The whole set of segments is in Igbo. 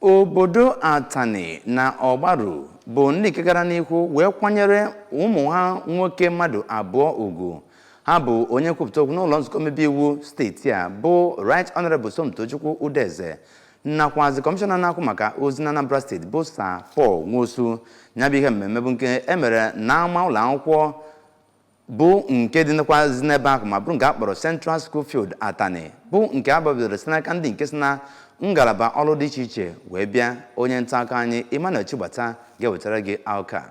Obodo Atani na Ọgbaru bụ ndị nke gara n'ihu wee kwanyere ụmụ ha nwoke mmadụ abụọ ugwu. Ha bụ onye nkwupụta okwu n'ụlọ nzukọ omebe iwu steeti a bụ Right Honorable Somtochukwu Udeze nakwazi kọmishọna na-ahụ maka ozi na Anambra Steeti bụ Sir Paul Nwosu. Ya bụ ihe mmemme bụ nke e mere n'ama ụlọ akwụkwọ bụ nke dị nakwazi n'ebe ahụ ma bụrụ nke a kpọrọ Central School Field Atani, bụ nke a gbabidoro site n'aka ndị nke si na ngalaba ọrụ dị iche iche wee bịa. Onye nta akụkọ anyị Emmanuel Chigbata ga-ewetara gị akụkọ a.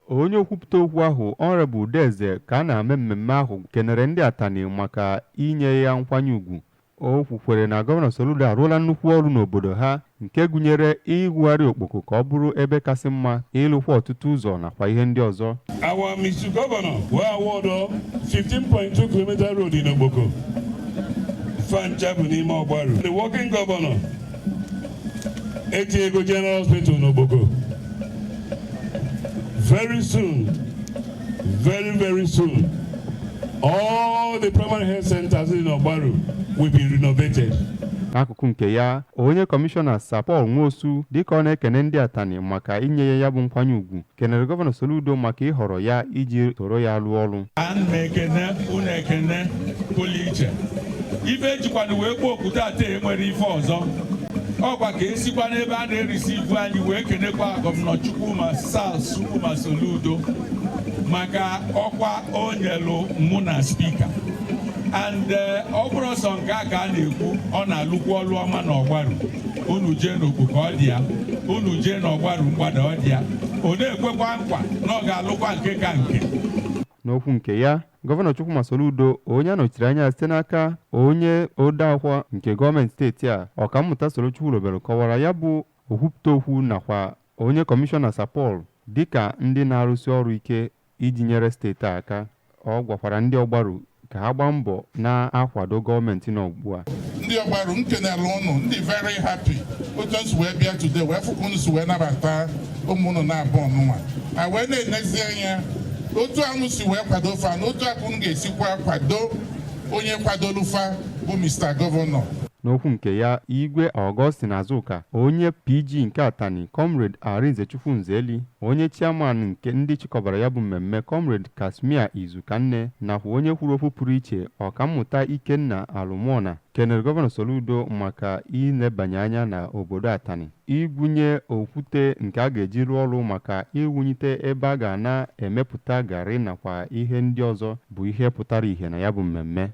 Onye okwupụta okwu ahụ, Honorable Udeze, ka a na-eme mmemme ahụ, kenere ndị Atani maka inye ya nkwanye ugwu. O kwukwere na Gọvanọ Soludo arụọla nnukwu ọrụ n'obodo ha, nke gụnyere iwugharị Okpoko ka ọ bụrụ ebe kasị mma, ịlụkwa ọtụtụ ụzọ nakwa ihe ndị ọzọ. Our Mr. Governor wee award 15.2 kilometer road in Okpoko. Fancha bụ n'ime Ọgbaru. The working governor etinyego General Hospital n'Okpoko. Very soon, very very soon, all the primary health centers in Ogbaru will be renovated. N'akụkụ nke ya, onye kọmishọna Sir Paul Nwosu, dịka ọ na-ekene ndị Atani maka inye ya ya bụ nkwanye ugwu, kenere Gọvanọ Soludo maka ịhọrọ ya iji soro ya rụọ ọrụ. Ana m ekene unu ekene pụrụ iche. Ife ejikwana wee gbuo okwute ata enwere ife ọzọ, ọkwa ka esikwa n'ebe a na-erisi ibu anyị wee kenekwa Gọvanọ Chukwuma Charles Chukwuma Soludo maka ọkwa o nyelu mụ na Speaker. And ọ bụrụ sọ nke a ka a na-ekwu, ọ na-alụkwu ọlụ ọma na Ọgbaru. Unu jee n'Okpoko, ọ dị ya. Unu jee n'Ọgbaru mgbada, ọ dị ya. Ọ na-ekwekwa nkwa na ọ ga-alụkwa nke ka nke. N'okwu nke ya, Gọvanọ Chukwuma Soludo, onye a nọchiri anya site n'aka onye odeakwụkwọ nke gọọmenti steeti a, Ọkammụta Solo Chukwulobelu, kọwara ya bụ okwupụta okwu nakwa onye kọmishọna Sir Paul dịka ndị na-arụsi ọrụ ike iji nyere steeti a aka. Ọ gwakwara ndị Ọgbaru ka ha gbaa mbọ na-akwado gọọmenti nọ ugbu a. Ndị Ọgbaru, m kenere ụnụ. Ndị very happy otu nsi wee bịa today, wee fụka unu si wee nabata ụmụ unu na-abụ ọnụnwa a, wee na-enezi anya otu anụ si wee kwado fa na otu aka unu ga-esikwa kwado onye kwadolu fa bụ Mr. Governor. N'okwu nke ya, Igwe Augustine Azuka, onye PG nke Atani, Comrade Arinze Chukwunzeli, onye chairman nke ndị chịkọbara ya bụ mmemme, Comrade Kasmia Izukanne, nakwa onye kwuru okwu pụrụ iche, Ọkammụta Ikenna Alụmọna, kenere Gọvanọ Soludo maka ilebanye anya na obodo Atani, igwunye okwute nke a ga-eji rụọ ọrụ maka iwulite ebe a ga na-emepụta garị nakwa ihe ndị ọzọ bụ ihe pụtara ìhè na ya bụ mmemme.